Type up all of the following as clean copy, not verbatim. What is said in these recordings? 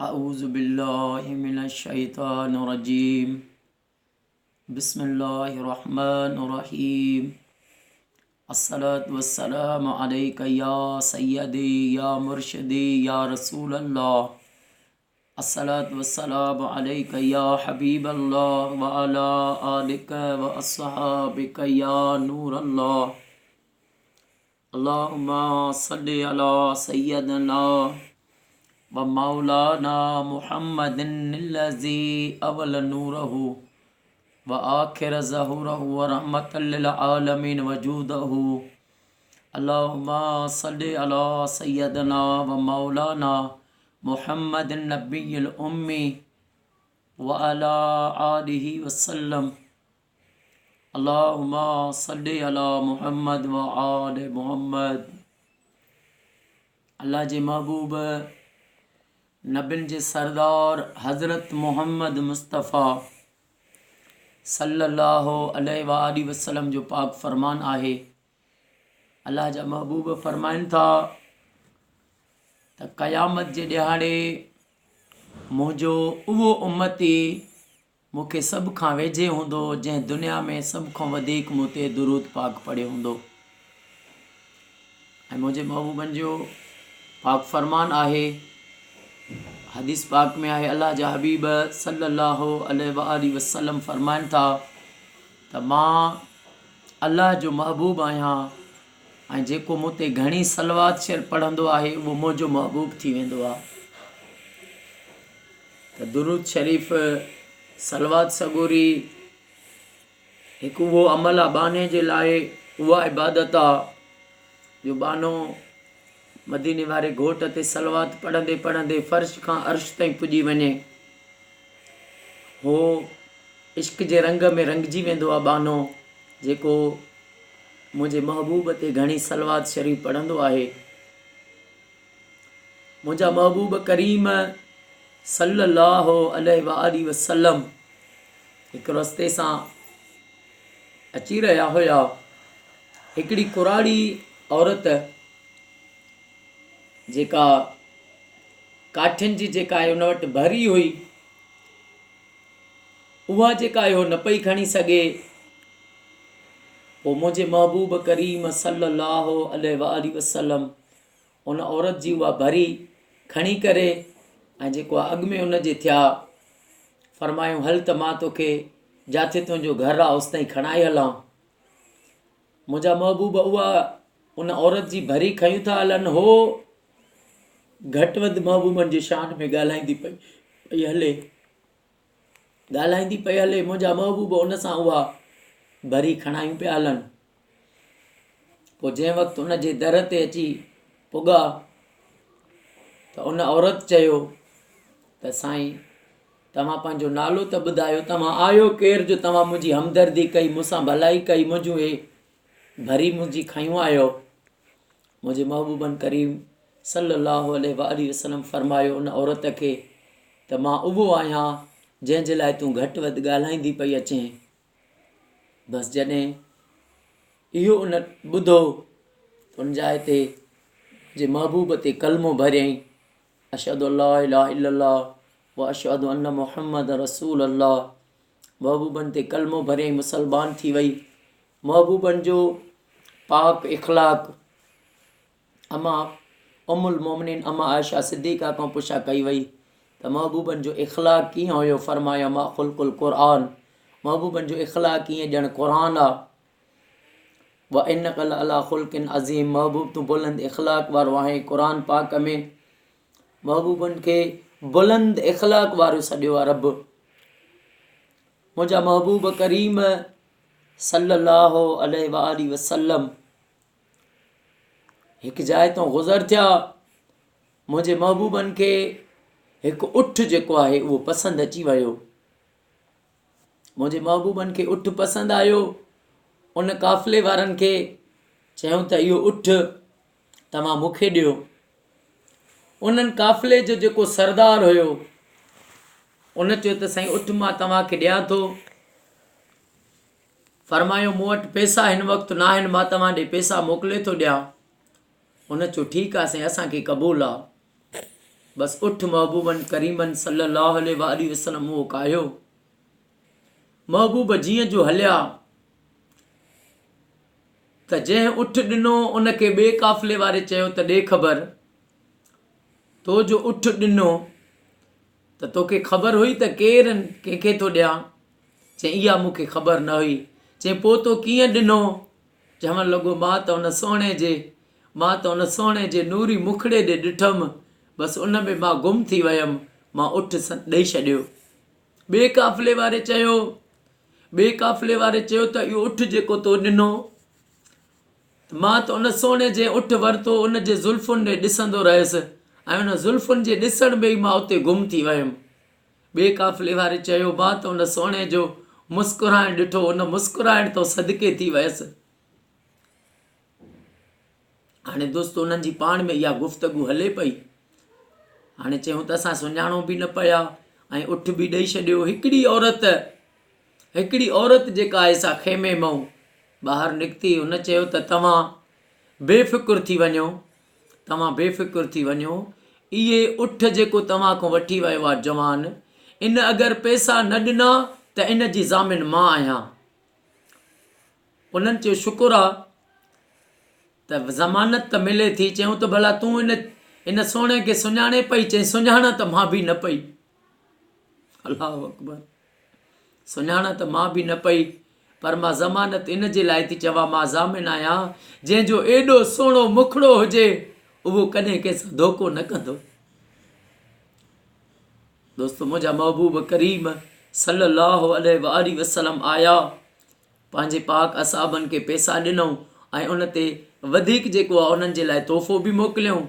اعوذ بالله من الشيطان الرجيم بسم الله الرحمن الرحيم الصلاة والسلام عليك يا سيدي يا مرشدي يا رسول الله الصلاة والسلام عليك يا حبيب الله وعلى آلك وأصحابك يا نور الله اللهم صل على سيدنا ومولانا محمد الذي اول نوره وآخر ظهوره ورحمة للعالمين وجوده اللهم صل على سيدنا ومولانا محمد النبي الأمي وعلى آله وسلم اللهم صل علي محمد وآل محمد الله جي محبوب نبين جي سردار حضرت محمد مصطفيٰ صلي الله عليه وآله وسلم جو پاڪ فرمان آهي الله جا محبوب فرمائن ٿا ته قيامت جي ڏهاڙي منهنجو اهو امتي مون کي سڀ کان ويجهي هوندو جنهن دنيا ۾ سڀ کان وڌيڪ مون تي درود پاڪ پڙهيو هوندو ۽ منهنجي محبوبن جو پاڪ فرمان آهي حديث پاڪ ۾ آهي الله جا حبيب صلي الله عليه وآله وسلم فرمائن ٿا ته مان الله جو محبوب آهيان ۽ جيڪو مون تي گهڻي صلوات شريف پڙهندو آهي اهو منهنجو محبوب ٿي ويندو آهي ته درود شريف، صلوات سڳوري، هڪ اهو عمل آ ٻانهي جي لاء اها عبادت آ جو ٻانهو مديني واري گهوٽ تي صلوات پڙهندي پڙهندي فرش کان عرش تائين پڄي وڃي. هو عشق جي رنگ ۾ رنگجي ويندو آ ٻانهو جيڪو منهنجي محبوب تي گهڻي صلوات شريف پڙهندو آهي. منهنجا محبوب ڪريم صلّي اللّٰه عليه واٰله وسلّم هڪ رستي سان اچي رهيا هيا، هڪڙي ڪراڙي عورت جيڪا ڪاٺين جي جيڪا آهي ان وٽ ڀري هئي، اها جيڪا آهي نه پئي کڻي سگهي، پوء منهنجي محبوب ڪريم صلّي اللّٰه عليه واٰله وسلّم ان عورت جي اها ڀري کڻي ڪري ۽ جيڪو اڳ ۾ ان جي ٿيا فرمايو هل ته مان توکي جاٿي تنهنجو گهر آ اوستائين کڻائي هلان منهنجا محبوب اها ان عورت جي ڀري کنيون ٿا هلن هو گهٽ وڌ محبوبن جي شان ۾ ڳالهائيندي پئي پئي هلي ڳالهائيندي پئي هلي منهنجا محبوب ان سان اها ڀري کڻايون پيا هلن پوء جنهن وقت ان جي در تي اچي پڳا ته ان عورت چيو ته سائين توهان پنهنجو نالو ته ٻڌايو توهان آهيو ڪير جو توهان منهنجي همدردي ڪئي مون سان ڀلائي ڪئي منهنجون هي ڀري منهنجي کنيون آهيو منهنجي محبوبن ڪريم صلي الله عليه وآله وسلم فرمايو ان عورت کي ته مان اهو آهيان جنهن جي لاء تون گهٽ وڌ ڳالهائيندي پئي اچين بس جڏهن اهو ان ٻڌو ته ان جاء تي جي محبوب تي ڪلمو ڀريائين اشهد ان لا اله الا الله و اشهد ان محمد رسول الله محبوبن تي ڪلمو ڀريائين مسلمان ٿي وئي محبوبن جو پاڪ اخلاق اما ام المومنين اما عائشه صديقه کان پڇا ڪئي وئي ته محبوبن جو اخلاق ڪيئن هيو فرمايو ما خلق القرآن محبوبن جو اخلاق ائين ڄڻ قرآن آ وانک لعلي خلق عظيم محبوب تون بلند اخلاق وارو آهين قرآن پاڪ ۾ محبوبن کي بلند اخلاق وارو سڏيو آ رب منهنجا محبوب ڪريم صلي الله عليه وآله وسلم هڪ جاء تان گذر ٿيا، منهنجي محبوبن کي هڪ اٺ جيڪو آهي اهو پسند اچي ويو. منهنجي محبوبن کي اٺ پسند آيو، ان قافلي وارن کي چيائون ته اهو اٺ توهان مون کي ڏيو. انهن قافلي جو جيڪو سردار هيو، ان چيو ته سائين اٺ مان توهان کي ڏيان ٿو. فرمايو، مون وٽ پئسا هن وقت ناهن، مان توهان ڏي پئسا موڪلي ٿو ڏيان. هن چيو، ٺيڪ آ سائين، اسان کي قبول آ. بس اٺ محبوبن ڪريمن صلّي اللّٰه عليه واٰله وسلّم اهو ڪاهيو. محبوب جيئن جو هليا ته جنهن اٺ ڏنو ان کي ٻئي قافلي واري چيو ته ڏي خبر تو جو اٺ ڏنو ته توکي خبر هئي ته ڪير ڪنهن کي ٿو ڏيان؟ چيائين اها مون کي خبر نه هئي. چيائين پوء تو ڪيئن ڏنو؟ چوڻ لڳو مان ته ان سهڻي جي مان ته ان سهڻي جي نوري مکڙي ڏي ڏٺم بس ان ۾ مان گم ٿي ويم مان اٺ ڏئي ڇڏيو. ٻئي قافلي واري چيو ٻئي قافلي واري چيو ته اهو اٺ جيڪو تو ڏنو ته مان ته ان سهڻي جنهن اٺ ورتو ان جي زلفن ڏي ڏسندو رهيس ۽ ان زلفن جي ڏسڻ ۾ ئي مان اتي گم ٿي ويم. ٻئي قافلي واري چيو مان ته ان سهڻي جو مسڪرائڻ ڏٺو ان مسڪرائڻ تان صدقي ٿي ويس. هاڻي دوستو انهن جي پاڻ ۾ اها گفتگو هلي پئي. هاڻي چيائون ته اسان سڃاڻو به نه پيا ۽ اٺ به ڏئي ڇڏيو. هڪڙي عورت هڪڙي عورت جيڪا آهي سا خيمي مئون ٻاهر نڪتي. هن چيو ته توهان بي فڪر ٿي وڃو، توهان بي فڪر ٿي وڃو، اهي اٺ جيڪو توهان کان وٺي ويو آهي جوان، ان اگر پئسا نه ڏنا ته ان جي ضامن مان آهيان. انهن چيو شڪر آ ته ضمانت ته ملي ٿي. چيائون ته ڀلا تون ان ان سهڻي کي سڃاڻين پئي؟ چيائين سڃاڻان ته مان به نه پئي. الله اڪبر! سڃاڻان ته مان به نه پئي، پر مان ضمانت ان جي لاء ٿي چوان، مان ضامن آهيان، جنهن جو ايڏو سهڻو مکڙو هجي، اهو ڪڏهن ڪنهن سان ڌوڪو نه ڪندو. دوستو منهنجا محبوب ڪريم صلي الله عليه واٰله وسلم آيا، پنهنجي پاڪ اصحابن کي پئسا ڏنائون ۽ ان تي وڌيڪ جيڪو آهي انهن جي لاء تحفو به موڪليائون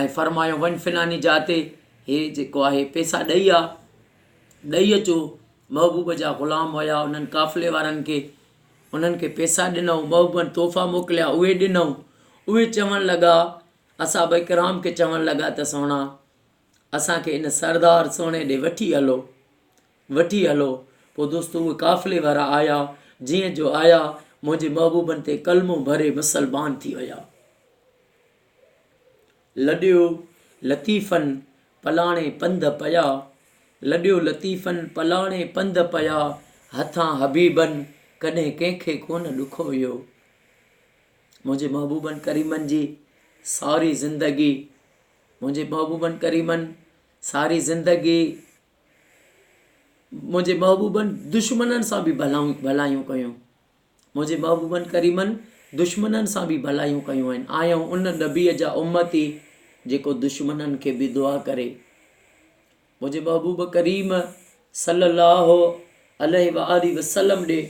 ۽ فرمايو وڃ فلاني جاء تي هي جيڪو آهي پئسا ڏئي آ ڏئي اچو محبوب جا غلام هيا انهن قافلي وارن کي انهن کي پئسا ڏنائون محبوبن تحفا موڪليا اهي ڏنائون اهي چوڻ لڳا اصحاب ڪرام کي چوڻ لڳا ته سهڻا اسان کي ان سردار سهڻي ڏي وٺي هلو وٺي هلو پوء دوستو اهي قافلي وارا آيا جيئن جو آيا منهنجي محبوبن تي ڪلمو ڀري مسلمان ٿي ويا لڏيو لطيفن پلاڻي پنڌ پيا، لڏيو لطيفن پلاڻي پنڌ پيا، هٿان حبيبن ڪڏهن ڪنهن کي ڪونه ڏکويو. منهنجي محبوبن ڪريمن جي ساري زندگي، منهنجي محبوبن ڪريمن ساري زندگي، منهنجي محبوبن دشمنن سان به ڀلايون ڪيون. منهنجي محبوبن ڪريمن دشمنن سان به ڀلايون ڪيون آهن. آهيون ان نبيء جا امتي جيڪو دشمنن کي به دعا ڪري. منهنجي محبوب ڪريم صلي الله عليه واٰله وسلم ڏي.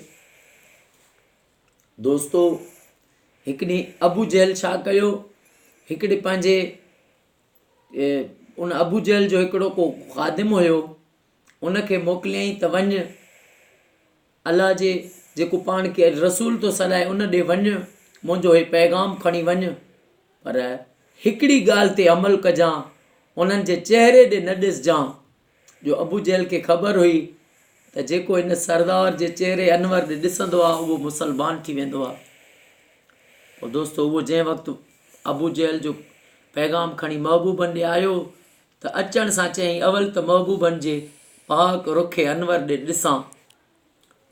دوستو هڪ ڏينهن ابو جهل ڇا ڪيو هڪڙي پنهنجي ان ابو جهل جو هڪڙو ڪو خادم هيو ان کي موڪليائين ته وڃ الله جي جيڪو پاڻ کي رسول ٿو سڏائي ان ڏي وڃ، منهنجو هي پيغام کڻي وڃ، پر هڪڙي ڳالهه تي عمل ڪجان، انهن جي چهري ڏي نه ڏسجان، جو ابوجهل کي خبر هئي ته جيڪو هن سردار جي چهري انور ڏي ڏسندو آهي اهو مسلمان ٿي ويندو آهي. پوء دوستو اهو جنهن وقت ابوجهل جو پيغام کڻي محبوبن ڏي آيو ته اچڻ سان چيائين اول ته محبوبن جي پاڪ رخ انور ڏي ڏسان.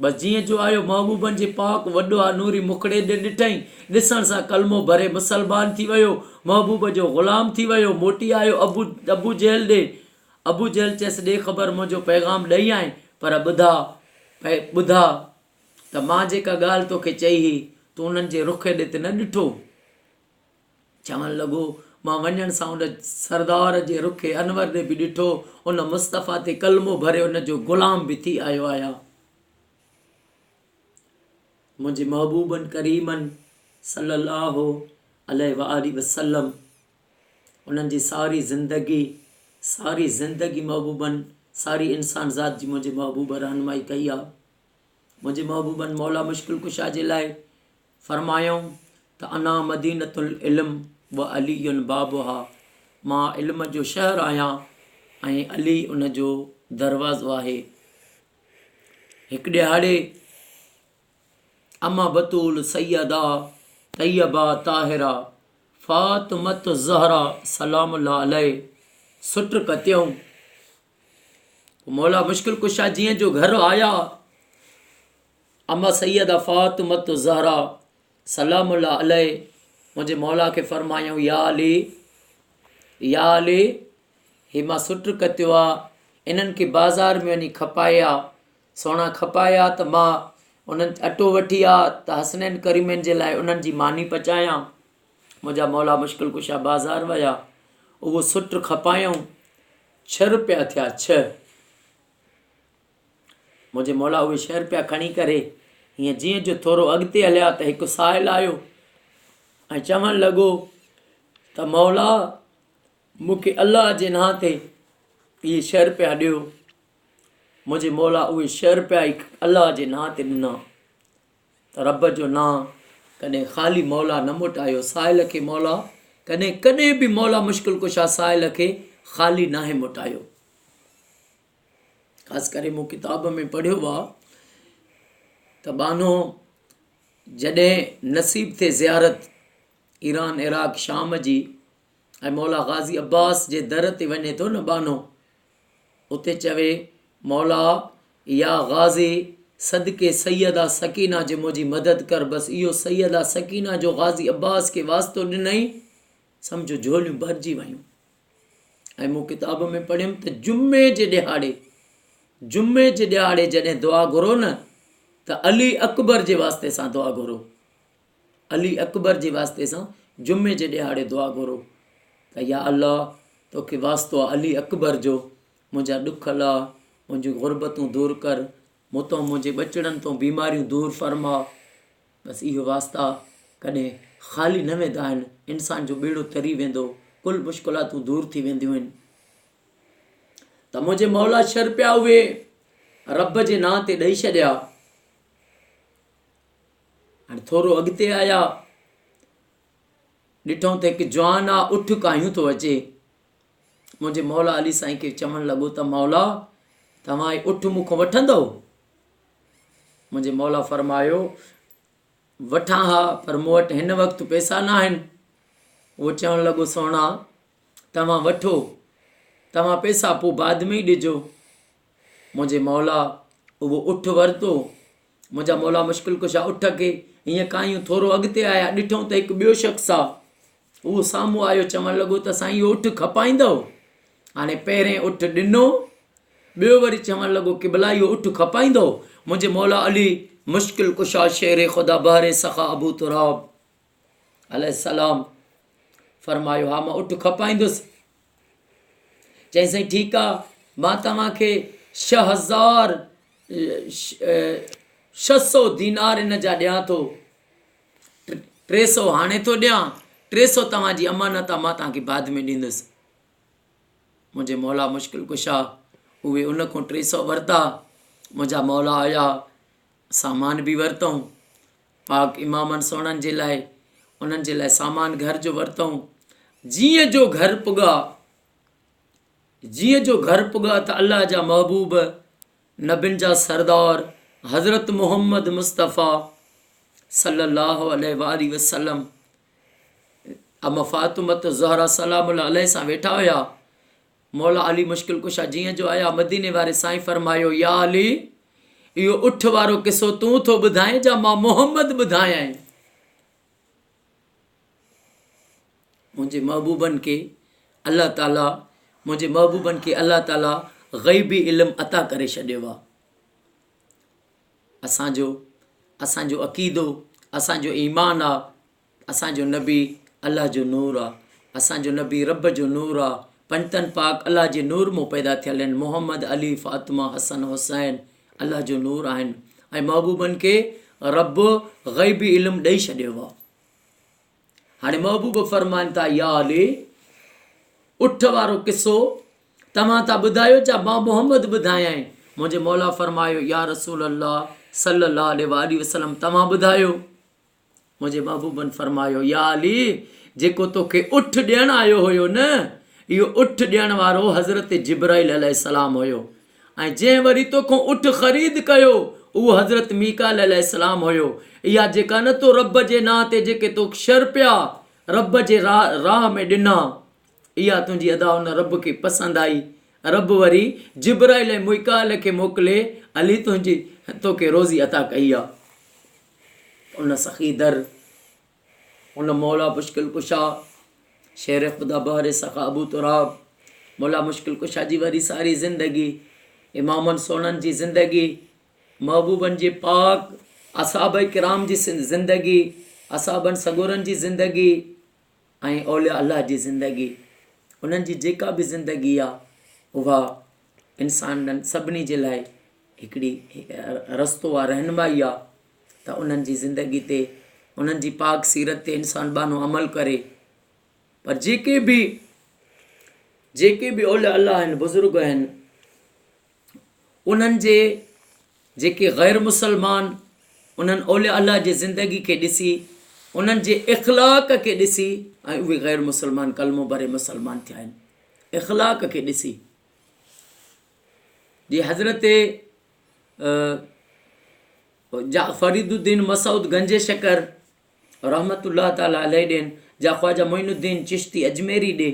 بس جيئن جو آيو محبوبن جي پاڪ وڏو آ نوري مکڙي ڏي ڏٺائين، ڏسڻ سان ڪلمو ڀري مسلمان ٿي ويو، محبوب جو غلام ٿي ويو، موٽي آيو ابو ابو جهل ڏي، ابو جهل چيس ڏي خبر منهنجو پيغام ڏئي آئين پر ٻڌاء ٻڌاء ته مان جيڪا ڳالهه توکي چئي هئي تون انهن جي رخ ڏي ته نه ڏٺو؟ چوڻ لڳو، مان وڃڻ سان ان سردار جي رخ انور ڏي به ڏٺو، ان مصطفيٰ تي ڪلمو ڀري ان جو غلام به ٿي آيو آهيان. منهنجي محبوبن ڪريمن صلّي اللّٰه عليه واٰله وسلّم انهن جي ساري زندگي، ساري زندگي محبوبن ساري انسان ذات جي منهنجي محبوب رهنمائي ڪئي آهي. منهنجي محبوبن مولا مشڪل ڪشا جي لاء فرمايائون ته انا مدينة العلم و علي بابها مان علم جو شهر آهيان ۽ علي ان جو دروازو آهي. هڪ ڏهاڙي اما بتول سيده طيبه طاهره فاطمة الزهرا سلام الله عليه. سٽ ڪتيائون. پوء مولا مشڪل ڪشا جيئن جو گهر آيا، اما سيده فاطمة الزهرا سلام الله عليه منهنجي مولا کي فرمايائون، يا علي، يا علي، هي مان سٽ ڪتيو آ، انهن کي بازار ۾ وڃي کپائي آ، سهڻا کپائي آ ته مان انهن اٽو وٺي آ ته حسنين ڪريمين جي لاء انهن جي ماني پچايان. منهنجا مولا مشڪل ڪشا بازار ويا، اهو سٽ کپايائون، ڇهه روپيا ٿيا، ڇهه. منهنجي مولا اهي ڇهه روپيا کڻي ڪري هيئن جيئن جو ٿورو اڳتي هليا ته هڪ سائل آيو ۽ چوڻ لڳو ته مولا مون کي الله جي نانء تي اهي ڇهه روپيا ڏيو. منهنجي مولا اهي ڇهه روپيا ئي الله جي نانء تي ڏنا ته رب جو نانء ڪڏهن خالي مولا نه موٽايو سائل کي مولا ڪڏهن ڪڏهن به مولا مشڪل ڪشا سائل کي خالي ناهي موٽايو. خاص ڪري مون ڪتاب ۾ پڙهيو آ ته ٻانهو جڏهن نصيب ٿئي زيارت ايران عراق شام جي ۽ مولا غازي عباس جي در تي وڃي ٿو نه ٻانهو اتي چوي مولا يا غازي صدقي سيده سڪينه جي منهنجي مدد ڪر بس اهو سيده سڪينه جو غازي عباس کي واسطو ڏنائين سمجهو جهوليون ڀرجي ويون ۽ مون ڪتاب ۾ پڙهيم ته جمعي جي ڏهاڙي جمعي جي ڏهاڙي جڏهن دعا گهرو نه ته علي اڪبر جي واسطي سان دعا گهرو علي اڪبر جي واسطي سان جمعي جي ڏهاڙي دعا گهرو ته يا الله توکي واسطو آ علي اڪبر جو منهنجا ڏک لا منهنجون غربتون دور ڪر مون تون منهنجي ٻچڙن تون بيماريون دور فرما بس اهي واسطا ڪڏهن خالي نه ويندا آهن، انسان جو ٻيڙو تري ويندو، ڪل مشڪلاتون دور ٿي وينديون آهن. ته منهنجي مولا ڇهه رپيا اهي رب جي نانء تي ڏئي ڇڏيا. هاڻي ٿورو اڳتي آيا، ڏٺائون ته هڪ جوان آ اٺ ڪاهيون ٿو اچي. منهنجي مولا علي سائين کي چوڻ لڳو ته مولا توهان هي اٺ مون کان وٺندؤ؟ منهنجي مولا فرمايو، وٺان ها پر مون وٽ هن وقت پئسا ناهن. اهو چوڻ لڳو، سهڻا توهان وٺو، توهان پئسا پوء بعد ۾ ئي ڏجو. منهنجي مولا اهو اٺ ورتو. منهنجا مولا مشڪل ڪشا اٺ کي هيئن ڪاهيون ٿورو اڳتي آيا، ڏٺئون ته هڪ ٻيو شخص آ. اهو سامهون آيو چوڻ لڳو ته سائين اهو اٺ کپائيندؤ؟ هاڻي پهرين اٺ ڏنو، ٻيو وري چوڻ لڳو قبلا اهو اٺ کپائيندؤ؟ منهنجي مولا علي مشڪل ڪشا شير خدا بحر سخا ابو تراب عليه السلام فرمايو ها مان اٺ کپائيندس. چيائين سائين ٺيڪ آ مان توهان کي 6600 دينار ان جا ڏيان ٿو. 300 هاڻي ٿو ڏيان، 300 توهان جي امانت آ، مان توهان کي بعد ۾ ڏيندس. منهنجي مولا مشڪل ڪشا اهي ان کان 300 ورتا، منهنجا مولا آيا سامان به ورتائون، پاڪ امامن سهڻن جي لاء انهن جي لاء سامان گهر جو ورتائون، جيئن جو گهر پڳا، جيئن جو گهر پڳا ته الله جا محبوب نبين جا سردار حضرت محمد مصطفيٰ صلي الله عليه واٰله وسلم اما فاطمة الزهرا سلام الله عليه سان ويٺا هيا. مولا علي مشڪل ڪشا جيئن جو آيا مديني واري سائين فرمايو يا علي اهو اٺ وارو قصو تون ٿو ٻڌائين جا مان محمد ٻڌايائين. منهنجي محبوبن کي الله تعالي منهنجي محبوبن کي الله تعالي غيبي علم عطا ڪري ڇڏيو آ. اسان جو اسان جو عقيدو اسان جو ايمان آ اسان جو نبي الله جو نور آ اسان جو نبي رب جو نور آ پنجتن پاڪ الله جي نور مون پيدا ٿيل آهن محمد علي فاطمه حسن حسين الله جو نور آهن ۽ محبوبن کي رب غيبي علم ڏئي ڇڏيو آ. هاڻي محبوب فرمائن ٿا، يا علي! اٺ وارو قصو توهان ٿا ٻڌايو جا مان محمد ٻڌايائين؟ منهنجي مولا فرمايو، يا رسول الله صلي الله عليه واٰله وسلم توهان ٻڌايو. منهنجي محبوبن فرمايو، يا علي! جيڪو توکي اٺ ڏيڻ آيو هيو نه، اهو اٺ ڏيڻ وارو حضرت جبرائيل عليه السلام هيو ۽ جنهن وري توکان اٺ خريد ڪيو اهو حضرت ميڪائيل عليه السلام هيو. اها جيڪا نه تو رب جي نانء تي جيڪي تو شرپيا رب جي راهه ۾ ڏنا، اها تنهنجي ادا ان رب کي پسند آئي. رب وري جبرائيل ۽ ميڪائيل کي موڪلي علي تنهنجي توکي روزي عطا ڪئي آ. ان سخي در، ان مولا مشڪل ڪشا، شير خدا بحر سخا ابو تراب، مولا مشڪل ڪشا جي وري ساري زندگي، امامن سهڻن جي زندگي، محبوبن جي پاڪ اصحابه ڪرام جي زندگي، اصحابن سڳورن جي زندگي ۽ اولياء الله جي زندگي، انهن جي جيڪا به زندگي آ اها انسانن سڀني جي لاء هڪڙي رستو آ، رهنمائي آ ته انهن جي زندگي تي انهن جي پاڪ سيرت تي انسان ٻانهو عمل ڪري. پر جيڪي به جيڪي به اولياء الله آهن، بزرگ آهن، انهن جي جيڪي غير مسلمان انهن اولياء الله جي زندگي کي ڏسي انهن جي اخلاق کي ڏسي ۽ اهي غير مسلمان ڪلمو ڀري مسلمان ٿيا آهن اخلاق کي ڏسي جي حضرت جا فريد الدين مسعود گنج شڪر رحمت الله تعالي عليه ڏين جا خواجه معين الدين چشتي اجميري ڏي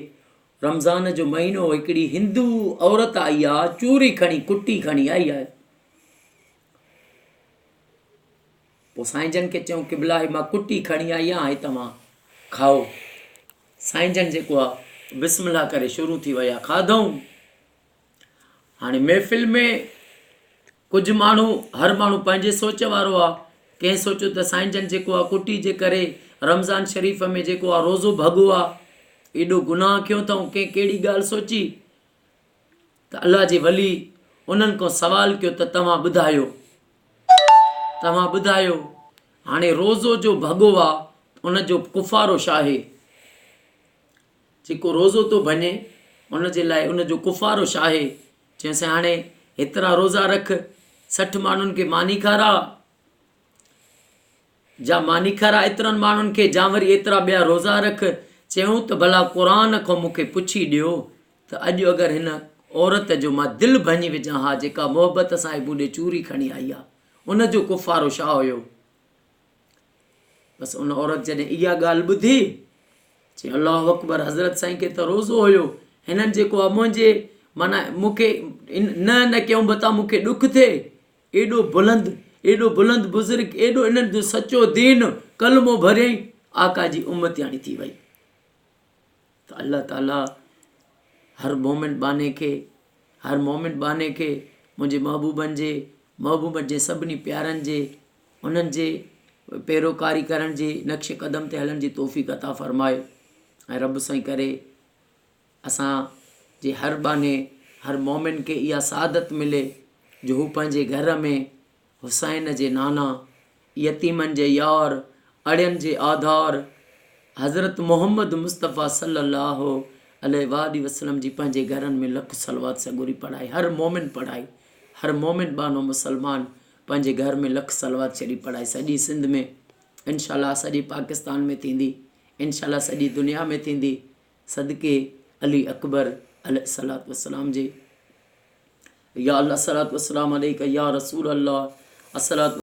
رمضان جو مهينو هڪڙي هندو عورت آئي آ چوري کڻي ڪٽي کڻي آئي آهي پوء سائين جن کي چيون قبلا هي مان ڪٽي کڻي آئي آهيان هي توهان کائو سائين جن جيڪو آ بسم الله ڪري شروع ٿي ويا کاڌئون هاڻي محفل ۾ ڪجهه ماڻهو هر ماڻهو پنهنجي سوچ وارو آ ڪنهن سوچيو ته سائين جن جيڪو آ ڪٽي جي ڪري رمضان شريف ۾ جيڪو آ روزو ڀڳو آ ايڏو گناهه ڪيو اٿئون ڪنهن ڪهڙي ڳالهه سوچي ته الله جي ولي انهن کان سوال ڪيو ته توهان ٻڌايو توهان ٻڌايو هاڻي روزو جو ڀڳو آ ان جو ڪفارو ڇا آهي جيڪو روزو ٿو ڀڃي ان جي لاء ان جو ڪفارو ڇا آهي؟ چيائينس هاڻي هيترا روزا رک، 60 ماڻهن کي ماني کاراء، جا ماني کاراء ايترن ماڻهن کي جا وري ايترا ٻيا روزا رک. چيائون ته ڀلا قرآن کان مون کي پڇي ڏيو ته اڄ اگر هن عورت جو مان دل ڀڃي وجهان ها جيڪا محبت سان هي مون ڏي چوري کڻي آئي آهي ان جو ڪفارو ڇا هيو؟ بس ان عورت جڏهن اها ڳالهه ٻڌي چي الله اڪبر حضرت سائين کي ته روزو هيو هنن جيڪو آ منهنجي معنيٰ مون کي نه نه ڪيون بتا مون کي ڏک ٿئي ايڏو بلند ايڏو بلند بزرگ ايڏو انهن جو سچو دين ڪلمو ڀريائين آقا جي امتياڻي ٿي وئي ته الله تعالي هر مومن ٻانهي کي هر مومن ٻانهي کي منهنجي محبوبن جي محبوبن جي سڀني پيارن جي انهن جي پيروڪاري ڪرڻ جي نقش قدم تي هلڻ جي توفيق عطا فرمائي ۽ رب سائين ڪري اسان جي هر ٻانهي هر مومن کي اها سعادت ملي جو هو پنهنجي گهر ۾ حسين جي نانا يتيمن جي يار اڙين جي آڌار حضرت محمد مصطفيٰ صلي الله عليه واٰله وسلم جي پنهنجي گهرن ۾ لک صلوات سڳوري پڙهائي هر مومن پڙهائي هر مومن ٻانهو مسلمان پنهنجي گهر ۾ لک صلوات شريف پڙهائي سڄي سنڌ ۾ انشاء الله سڄي پاڪستان ۾ ٿيندي انشاء الله سڄي دنيا ۾ ٿيندي صدقي علي اڪبر عليه الصلوة والسلام جي يا الله الصلوة والسلام عليك يا رسول الله الصلوة.